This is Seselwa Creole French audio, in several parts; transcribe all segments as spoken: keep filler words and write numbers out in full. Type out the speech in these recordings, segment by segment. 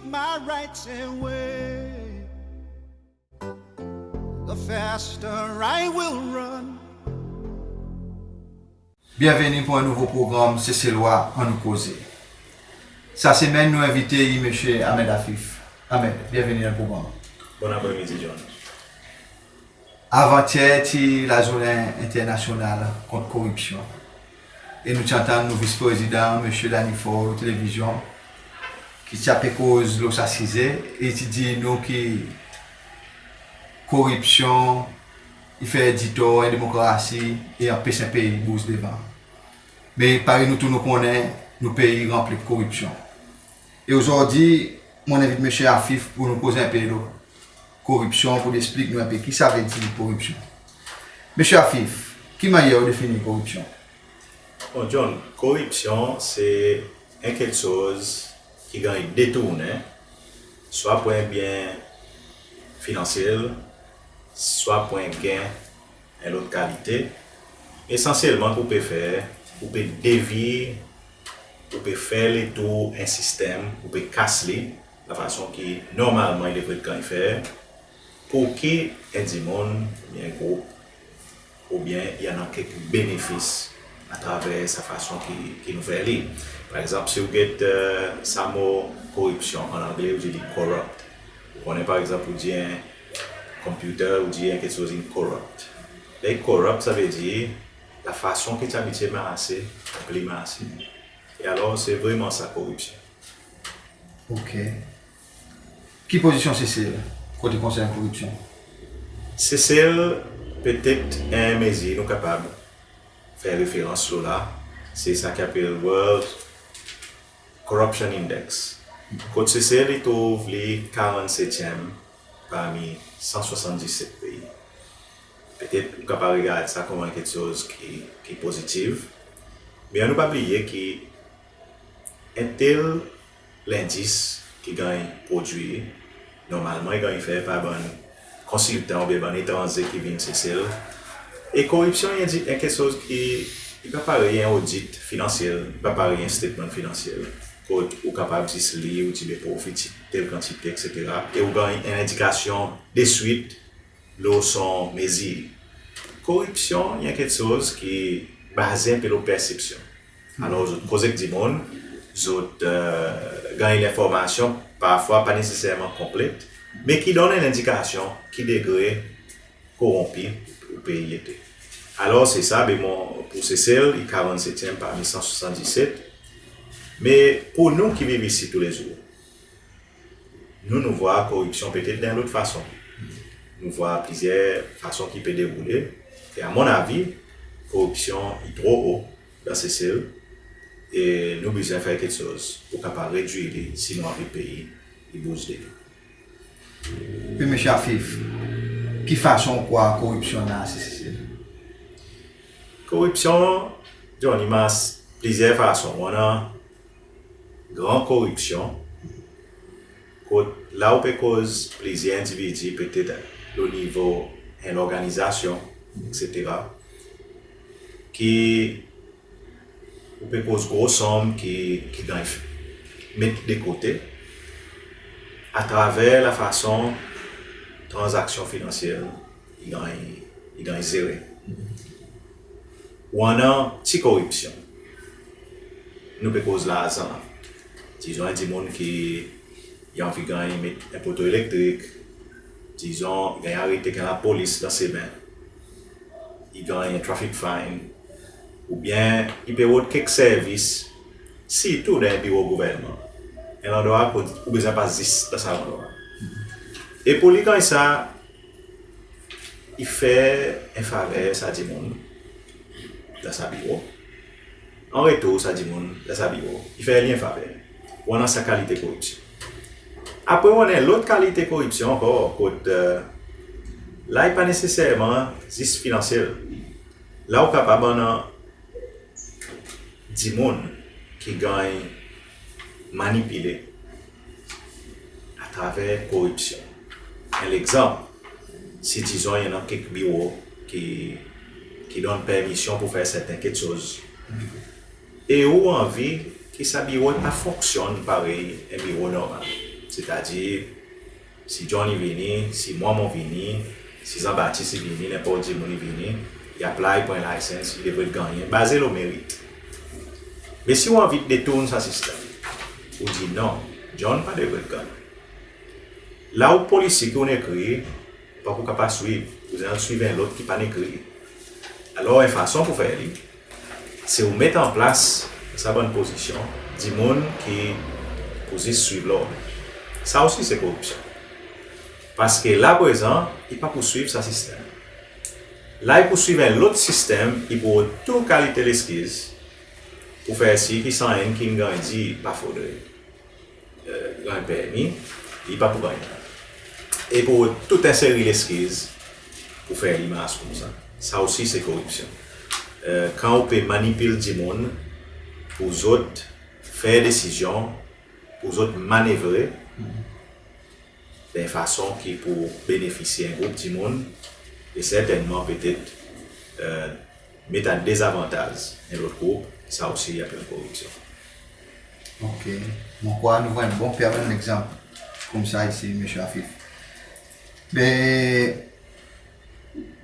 My rights away, the faster I will run. Byenveni pour en nouvo progranm Seselwa Annou Koze. Sa semenn nou envite i Msye Ahmed Afif. Ahmed, byenveni dan progranm. Bon apremidi, John. Avantyer ti lazournen enternasyonal kont koripsyon. E nou ti antann nou Vis-Prezidan, Msye Danny Faure, lo televizyon, ki ti pe koz lo sa size, e i ti dir nou ki koripsyon i fer ditor en demokrasi e anpes en pei bouz devan. Me parey nou tou nou konnen, nou pei i ranpli koripsyon. E ozordi, mon envit Msye Afif pour nou koz en pe lo koripsyon, pour li eksplik nou en pe ki sa vedir koripsyon. Msye Afif, ki mannyer ou defini koripsyon? Bon, John, koripsyon se en keksoz ki ganny detournen, swa pour en byen finansyel, swa pour en gen en lot kalite. Esansyelman, ki ou pe fer, ou pe devye, ou pe fer letour en sistenm, ou pe kas li, lafason ki normalman i devret ganny fer, pour ki en dimoun, oubyen en group, oubyen i annan kek benefis atraver sa fason ki, ki nou fer li. Par egzanp, si ou get, e, sa mo koripsyon, an angle ou dir li corrupt. Ou konnen, par egzanp, ou dir en computer, ou dir en keksoz in corrupt. Ler i corrupt, sa vedir lafason ki ti abitye marse, i pli marse. E alor, se vreman sa koripsyon. OK. Ki pozisyon Sesel kot i konsern koripsyon? Sesel, petet en mezir nou kapab fer referans lo la, se sa ki apel World Corruption Index. Kot Sesel i trouv li karannsetyenm parmi san swasanndiset pei. Petet ou kapab regard sa konman keksoz ki, ki pozitiv. Me annou pa bliye ki en tel lendis ki ganny prodwir, normalman i ganny fer par bann konsiltan oubyen bann etranze ki vin Sesel. E koripsyon i en di-, en keksoz ki, i pa parey en odit finansyel, i pa parey en statement finansyel, kot ou kapab zis lir ou ti be profite tel kantite, etsetera. E ou ganny en endikasyon deswit lo son mezir. Koripsyon i en keksoz ki baze en pe lo persepsyon. Alor, zot koz ek dimoun, zot, e, ganny lenformasyon, parfwa pa neseserman konplet, me ki donn en endikasyon ki degre koronpi ou pei i ete. Alor, se sa, be mon, pour Sesel, i karannsetyenm parmi san swasanndiset. Me pour nou ki viv isi toulezour, nou, nou vwar koripsyon petet dan lot fason. Nou vwar plizyer fason ki pe deroule. E a mon avi, koripsyon i tro o dan Sesel. E nou bezwen fer keksoz pour kapab redwir li, si nou anvi pei i bouz devan. Me Msye Afif, ki fason ou krwar koripsyon mars Sesel? Koripsyon, John, i mars plizyer fason. Ou annan gran koripsyon, kot la ou pe koz plizyer endividi, petet lo nivo en lorganizasyon, etsetera, ki ou pe koz gro sonm ki, ki ganny met de kote atraver lafason tranzaksyon finansyel i ganny, i ganny zere. Ou annan pti koripsyon. Nou pe koz larzan. Dizon, en dimoun ki i anvi ganny met en poto elektrik, dizon, i ganny arete ek en lapolis dan semen, i ganny en traffic fine, oubyen i pe rod kek servis, sirtou dan en biro gouvernman, en landrwa kot ou bezwen pas zis dan sa landrwa. E pour li ganny sa, i fer en faver sa dimoun dan sa biro. An retour, sa dimoun dan sa biro i fer li en faver. Ou annan sa kalite koripsyon. Apre, ou annan lot kalite koripsyon ankor, kot, e, la i pa neseserman zis finansyel. La ou kapab annan dimoun ki ganny manipile atraver koripsyon. En legzanp, si, dizon, i annan kek biro ki, ki donn permisyon pour fer serten keksoz, e ou anvi ki sa biro i pa fonksyonn parey en biro normal. Setadir, si John i vini, si mwan mon vini, si Jean-Baptiste i vini, nenport dimoun i vini, i apply pour en license, i devret gannyen, baze lo merit. Me si ou anvi detourn sa sistenm, ou dir non, John pa devret gannyen. La ou polisi ki ou'n ekrir, pa pou kapab swiv, ou bezwen swiv en lot ki pa'n ekrir. Alor, en fason pour fer li, se ou met an plas sa bann pozisyon dimoun ki pou zis swiv lord. Sa osi se koripsyon. Parski la prezan, i pa pou swiv sa sistenm. La i pou swiv en lot sistenm, i pou rod tou kalite leskiz pour fer sir ki sa enn ki'n ganny dir pa fodre, e, ganny permi, i pa pou gannyen. E pou rod tou en seri leskiz pour fer li mars koumsa. Sa osi se koripsyon. E, kan ou pe manipil dimoun pour zot fer desizyon, pour zot manevre dan en fason ki pou benefisye en group dimoun, e sertennman petet, e, met a dezavantaz en lot group, sa osi i apel koripsyon. OK. Mon krwar nou vwar en bon pe bann legzanp koumsa isi, Msye Afif. Me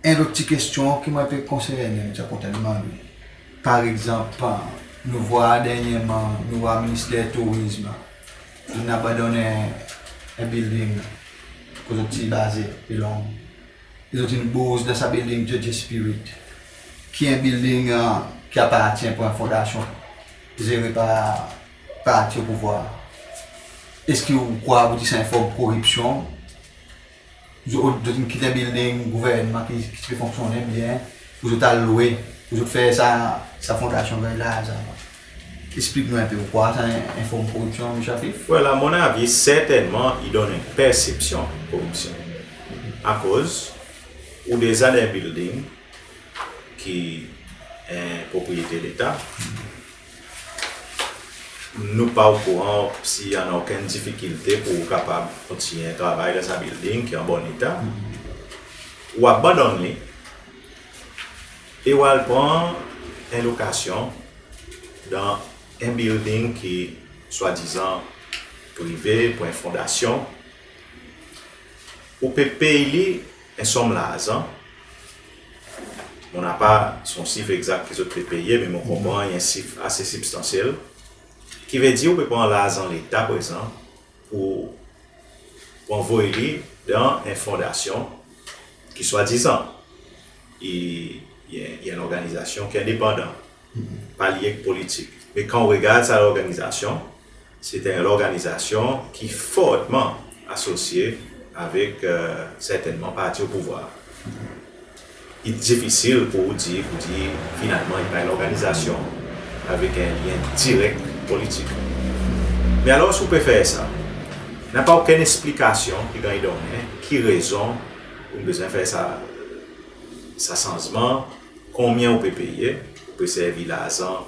en lot ti kestyon ki mon pe konsernen, mon ti a kontan demande. Par egzanp, nou vwar dernyerman, nou vwar Minister Tourizm in abandonn en building kot zot ti baze, Pelong. E zot in bouz dan sa building Judge Spirit, ki en building, e, ki apartyen pour en fondasyon zere par parti o pouvwar. Eski ou krwar pour dir sa en form koripsyon? Zot, zot in kit en building gouvernman ki, ki ti pe fonksyonnen byen, pour zot al lwe, pour zot fer sa, sa fondasyon ganny larzan. Eksplik nou en pe, ou krwar sa en, en form koripsyon, Msye Afif? Well, a mon avi, sertennman, i donn en persepsyon koripsyon. Akoz ou deza dan en building ki en propriyete Leta, nou pa okouran si i annan okenn difikilte pour ou kapab kontinyen travay dan sa building ki an bon eta. Ou abandonn li, e ou al pran en lokasyon dan en building ki swadizan prive pour en fondasyon, ou pe pey li en sonm larzan. Mon napa son sif egzak ki zot pe peye, me mon konpran i en sif ase sibstansyel. Ki vedir ou pe pran larzan Leta prezan pour, pour anvoy li dan en fondasyon ki swadizan i, i, i en lorganizasyon ki endepandan, pa lye ek politik. Me kan ou regard sa lorganizasyon, se en lorganizasyon ki fortman asosye avek, e, sertennman parti o pouvwar. I difisil pour ou dir, pour dir finalman i pa en lorganizasyon avek en lyen direk politik. Me alor, si ou pe fer sa, napa okenn eksplikasyon ki ganny donnen, ki rezon ou bezwen fer sa, sa sanzman, konbyen ou pe peye, ou pe servi larzan,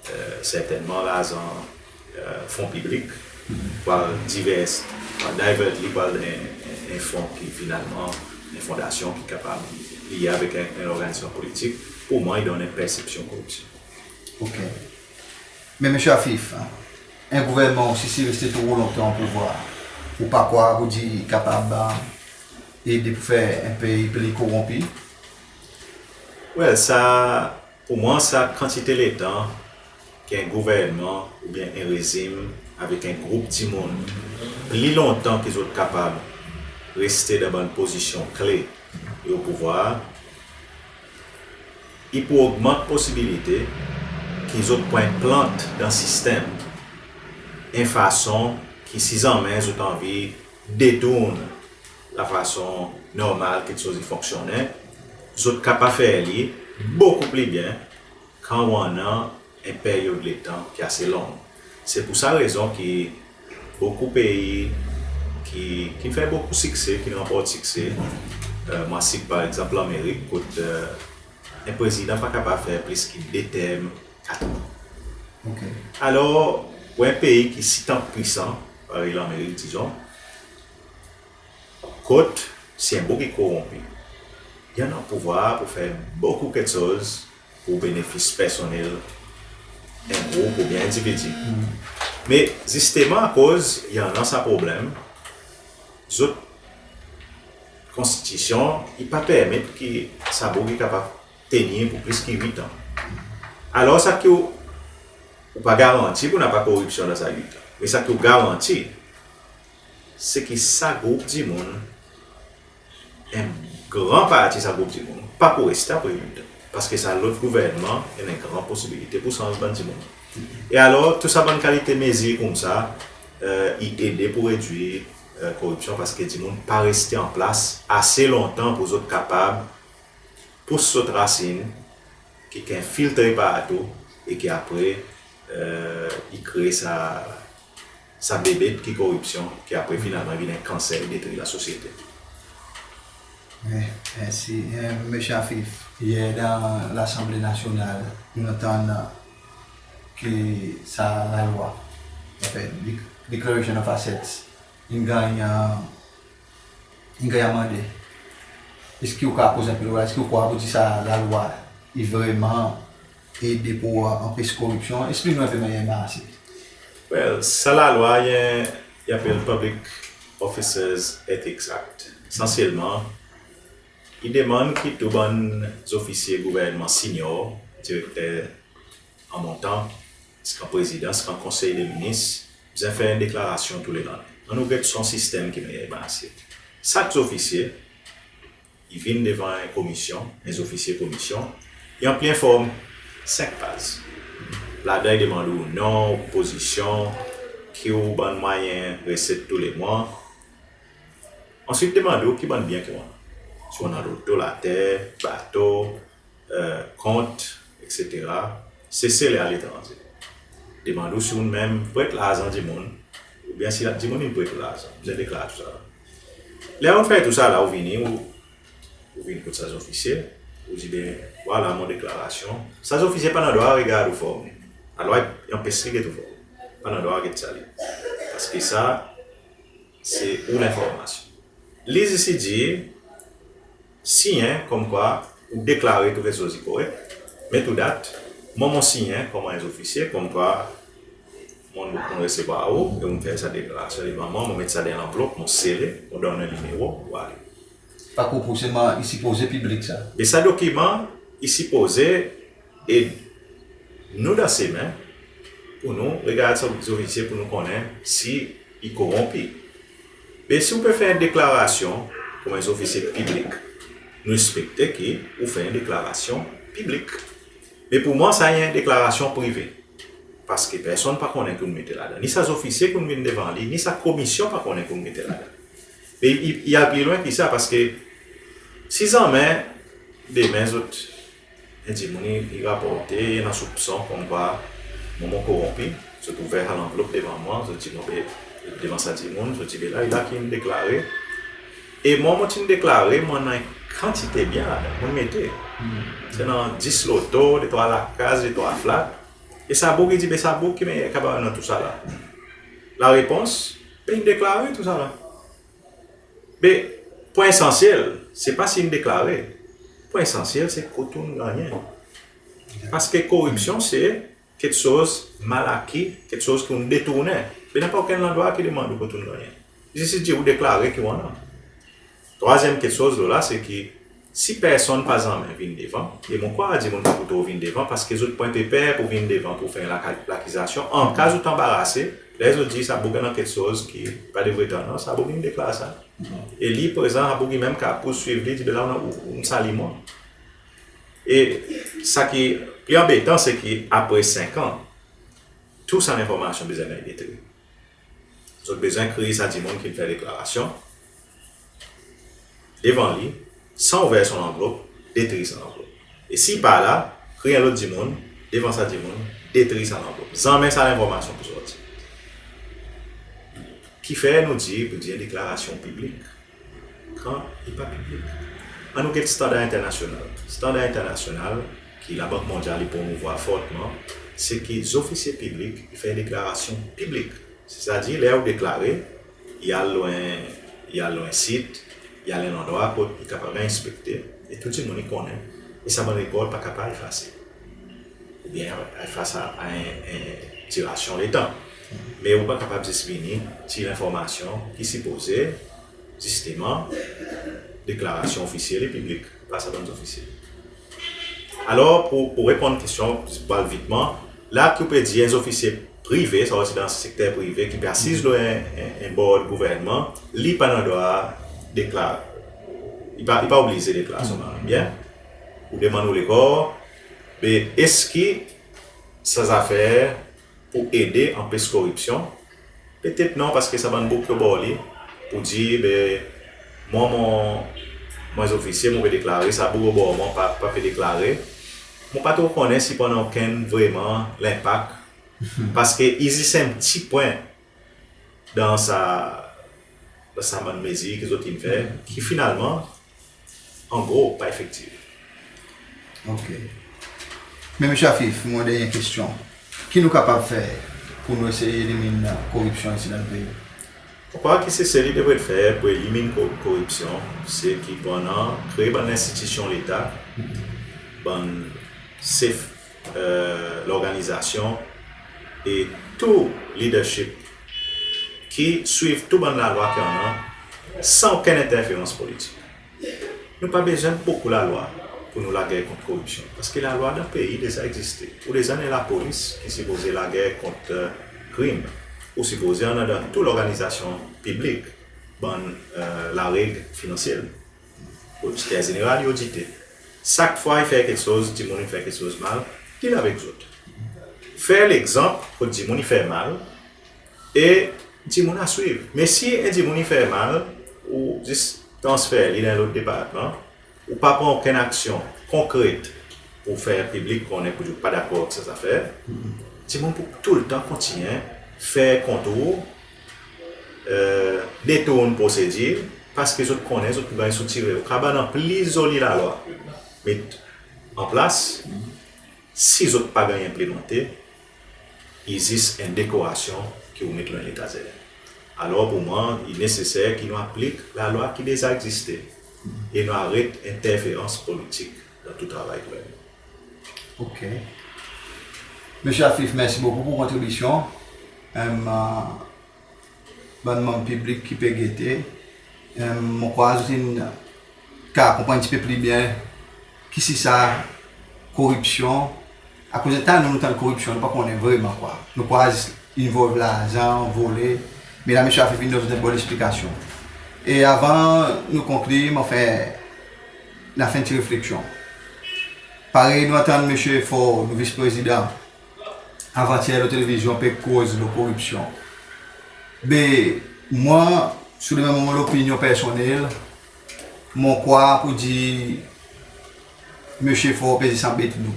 e, sertennman larzan, e, fon piblik, pour al divers, pour al divert li, pour al en, en, en fon ki finalman, en fondasyon ki kapab lye avek en, en lorganizasyon politik, pour mwan, i donn en persepsyon koripsyon. OK. Me Msye Afif, en gouvernman osi, si i reste tro lontan o pouvwar, ou pa krwar pour dir i kapab, e, ede pour fer en pei pli koronpi? Well, sa, pour mwan, sa kantite letan ki en gouvernman oubyen en rezim avek en group dimoun pli lontan ki zot kapab reste dan bann pozisyon kle e o pouvwar, i pou ogmant posibilite ki zot pou enplant dan sistenm en fason ki, si zanmen zot anvi detourn lafason normal keksoz i fonksyonnen, zot kapab fer li bokou pli byen kan ou annan en peryod letan ki ase long. Se pour sa rezon ki bokou pei ki, ki fer bokou sikse, ki ranport sikse, e, mon a sit par egzanp Lanmerik, kot, e, en prezidan pa kapab fer plis ki de term kat an. OK. Alor, pour en pei ki sitan pwisan, parey Lanmerik, dizon, kot si en boug i koronpi, i annan pouvwar pour fer bokou keksoz pour benefis personnel en group oubyen endividi. Me zisteman akoz i annan sa problenm, zot konstitisyon i pa permet ki sa boug i kapab tenir pour plis ki wit an. Alor sa ki ou, ou pa garanti pour napa koripsyon dan sa wit an. Me sa ki ou garanti, se ki sa group dimoun, en gran parti sa group dimoun pa pou reste apre wit an, parski sa lot gouvernman i annan en gran posibilite pour sanz bann dimoun. E alor tou sa bann kalite mezir koumsa, e, i ede pour redwir, e, koripsyon, parski dimoun pa reste an plas ase lontan pour zot kapab pous zot rasin, ki, ki infiltre partou e ki apre, e, i kree sa, sa bebet ki koripsyon, ki apre finalman vin en kanser, i detri lasosyete. Mersi. E, Msye Afif, yer dan Lasanble Nasyonal, nou antann ki sa lalwa, anfen, dec-, Declaration of Assets, in ganny, e, in ganny amande. Eski ou kapab koz en pe lo la, eski ou krwar poudir sa lalwa i vreman ede pour, e, anpes koripsyon? Eksplik nou en pe mannyer i marse. Well, sa lalwa i, i apel Public Officers Ethics Act. Esansyelman, i demann ki tou bann zofisye gouvernman senior, direkter an montan, ziska prezidan, ziska konsey de minis, bezwen fer en deklarasyon tou le lannen. Annou get son sistenm ki mannyer i marse. Sak zofisye i vin devan en komisyon, en zofisye komisyon, i ranpli en form senk paz. Ladan i demann ou non, ou pozisyon, ki ou bann mwayen reset tou le mwan. Answit demann ou ki bann byen ki ou annan. Si ou annan loto, later, bato, e, kont, etsetera, Sesel e aletranze. Demann ou si ou menm pret larzan dimoun, oubyen si la, dimoun in pret ou larzan. Ou bezwen deklar tou sa la. Ler ou fer tou sa la, ou vini, ou, ou vin kot sa zofisye, ou dir, be, vwala mon deklarasyon. Sa zofisye pa annan drwa regard ou form li. Lalwa i anpes li get ou form. Pa annan drwa get sa li. Parski sa, se ou lenformasyon. Li zis i dir, sinyen konmkwa ou deklare tou keksoz i korek, met ou dat, mwan mon sinyen konman en zofisye, konmkwa mon, mon resevwar ou, e mon fer sa deklarasyon devan mwan, mon met sa dan en lanvlop, mon sele, mon donn ou en nimero, ou ale. Pa pou, pou selman i sipoze piblik sa. E sa dokiman, i sipoze ed nou dan semen pour nou regard sa zofisye pour nou konnen si i koronpi. Me si ou pe fer en deklarasyon konman en zofisye piblik, nou ekspekte ki ou fer en deklarasyon piblik. Me pour mwan, sa i en deklarasyon prive. Parski personn pa konnen ki ou'n mete ladan. Ni sa zofisye ki ou'n vin devan li, ni sa komisyon pa konnen ki ou'n mete ladan. Me i, i al pli lwen ki sa, parski si zanmen demen zot en dimoun i, i raporte, i annan soupson konmkwa mwan mon koronpi, zot ouver sa lanvlop devan mwan, zot dir mwan be, devan sa dimoun, zot dir be la, la ki in deklare. E mwan mon ti'n deklare, mon annan en kantite byen ladan, mon mete. Hmm. Se annan dis loto, de trwa lakaz, de trwa flat. E sa boug i dir, be sa boug ki mannyer i kapab annan tou sa la. Larepons, be in deklare tou sa la. Be, pwen esansyel, se pa si in deklare. Pwen esansyel, se kot ou'n gannyen. Parski koripsyon, se keksoz mal aki, keksoz ki ou'n detournen. Be napa okenn landrwa ki demann ou kot ou'n gannyen. Zis i dir ou deklare ki ou annan. Trwazyenm keksoz lo la, se ki si personn pa zanmen vin devan, e mon krwar dimoun pa pou tro vin devan, parski zot pwen pe per pour vin devan pour fer laka-, lakizasyon. An ka zot anbarase, ler zot dir sa boug annan keksoz ki pa devret annan, sa boug in deklar sa. E li prezan, sa boug i menm kapab pourswiv li, dir be la ou, ou, ou sali mwan. E sa ki pli anbetan, se ki apre senk an, tou sa lenformasyon bezwen ganny detri. Zot bezwen kriy sa dimoun ki'n fer deklarasyon devan li, san ouver son lanvlop, detri sa lanvlop. E si i pa la, kriy en lot dimoun, devan sa dimoun, detri sa lanvlop. Zanmen sa lenformasyon pou sorti. Kifer nou dir, pour dir en deklarasyon piblik, kan i pa piblik. Annou get standar enternasyonal. Standar enternasyonal, ki Labank Mondyal i promouvwar fortman, se ki zofisye piblik i fer deklarasyon piblik. Setadir, ler ou deklare, i al lo en, i al lo en sit, i al en landrwa kot i kapab ganny enspekte, e tou dimoun i konnen, e sa bann rekord pa kapab efase. Oubyen efas a, a en, en dirasyon letan. Me ou pa kapab zis vini tir lenformasyon ki sipoze, zisteman, deklarasyon ofisye li piblik, pa sa bann zofisye. Alor, pour, pour reponn kestyon, pour al vitman, la ki ou pe dir en zofisye prive, sa osi dan sekter prive, ki pe asiz lo en, en, en board gouvernman, li pa annan drwa deklar, i pa, i pa oblize deklar son mari, byen? Ou demann ou lekor, be eski sa zafer pour ede anpes koripsyon? Petet non, paski sa bann bouk ki o bor li, pour dir, be, mwan, mon, mon zofisye, mon pe deklare, sa bouk o bor mwan pa, pa pe deklare. Mon pa tro konnen si i pou annan okenn vreman lenpak, paski i zis en pti pwen dan sa, dan sa bann mezir ki zot in fer, ki finalman, an gro, pa efektif. OK. Me Msye Afif, mon dernyen kestyon. Ki nou kapab fer pour nou esey elimin koripsyon isi dan pei? Mon krwar ki se sa li devret fer pour elimin ko-, koripsyon, se ki pou annan kree bann lenstitisyon Leta, bann sef, e, lorganizasyon e tou leadership ki swiv tou bann lalwa ki annan san okenn enterferans politik. Nou pa bezwen bokou lalwa pour nou lager kont koripsyon, paski lalwa dan pei deza egziste. Ou deza annan lapolis ki sipoze lager kont, e, krim. Ou sipoze annan dan tou lorganizasyon piblik bann, e, lareg finansyel. Kot Sekreter Zeneral i odite. Sak fwa i fer keksoz, dimoun i fer keksoz mal, dil avek zot. Fer legzanp kot dimoun i fer mal, e dimoun a swiv. Me si en dimoun i fer mal, ou zis transfer li dan lot departman, ou pa pran okenn aksyon konkret pour fer piblik konnen ki ou pa dakor ek sa zafer, dimoun pou toultan kontinyen fer kontour, e, detourn prosedir, paski zot konnen zot pou ganny soutire. Ou kapab annan pli zoli lalwa met an plas, si zot pa ganny enplimante, i zis en dekorasyon ki ou met lo en letazer. Alor pour mwan, i neseser ki nou aplik lalwa ki deza egziste e nou aret enterferans politik dan tou travay gouvernman. OK. Msye Afif, mersi bokou pour kontribisyon. Em, e, bann manm piblik ki pe gete, em, mon krwar zot in kapab konpran en pti pe pli byen kisisa koripsyon. Akoz letan nou, nou tann koripsyon, nou pa konnen vreman kwa. Nou krwar zis involve larzan, vole. Me la Msye Afif in donn zot en bon leksplikasyon. E avan nou konklir, mon fer, mon fer en pti refleksyon. Parey nou antann Msye Faure, nou vis prezidan, avantyer lo televizyon pe koz lo koripsyon. Be, mwan, selman mon lopinyon personnel, mon krwar pour dir Msye Faure pe zis anbet nou.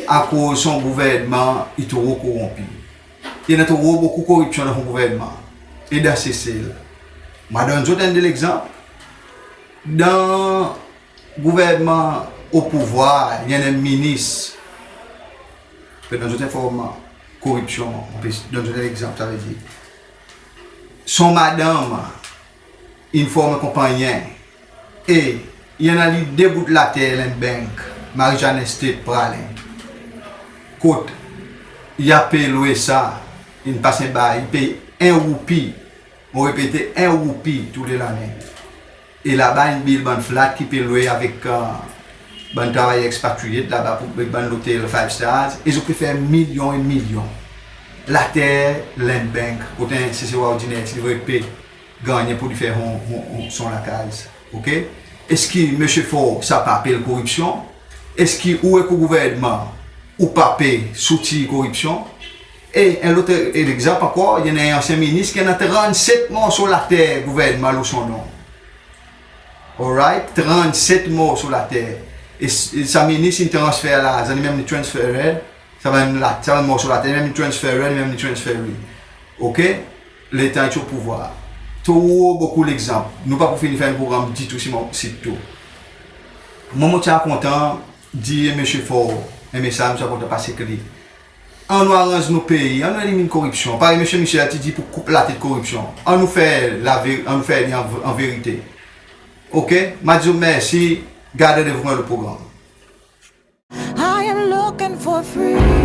Akoz son gouvernman i tro koronpi. I annan tro bokou koripsyon dan son gouvernman. E dan Sesel. Mon a donn zot enn de legzanp. Dan gouvernman o pouvwar, i annan en minis. Pe donn zot en form koripsyon, mon pe donn zot en legzanp, savedir son madanm in form en konpannyen e i annan li de bout later Land Bank, Marie-Jeanne Estate, Praslin. Kot i a pe lwe sa, in pas en bay, i pey en roupi. Mon repete, en roupi tou le lannen. E laba in build bann flat ki pe lwe avek, e, bann travayer expatriate laba pour bann lotel five stars. E zot pe fer milyon e milyon. Later Land Bank, kot en Seselwa ordiner ti devret pe gannyen pour li fer son, son, son lakaz. OK? Eski Msye Faure, sa pa apel koripsyon? Eski ou ek ou gouvernman, ou pa pe soutir koripsyon? E en lot, e, legzanp ankor, i annan en ansyen minis ki annan trannset morso later gouvernman lo son non. Alright? Trannset morso later. E s-, e sa minis in transfer larzan, li menm li transfer, sa bann la, sa bann morso later, li menm li transfer, li menm li transfer. OK? Letan i ti o pouvwar. Tro bokou legzanp. Nou pa pou fini fer en progranm ditou si mon sit tou. Mwan, mon ti a kontan dir Msye Faure, en mesaz mon ti a kontan pas ek li. Annou aranz nou pei, annou elimin koripsyon. Parey Msye Michel ti dir pour koup latet koripsyon. Annou fer laveri-, annou fer li an, an verite. OK? Mon dir zot mersi, gard randevou lo progranm. I am looking for freedom.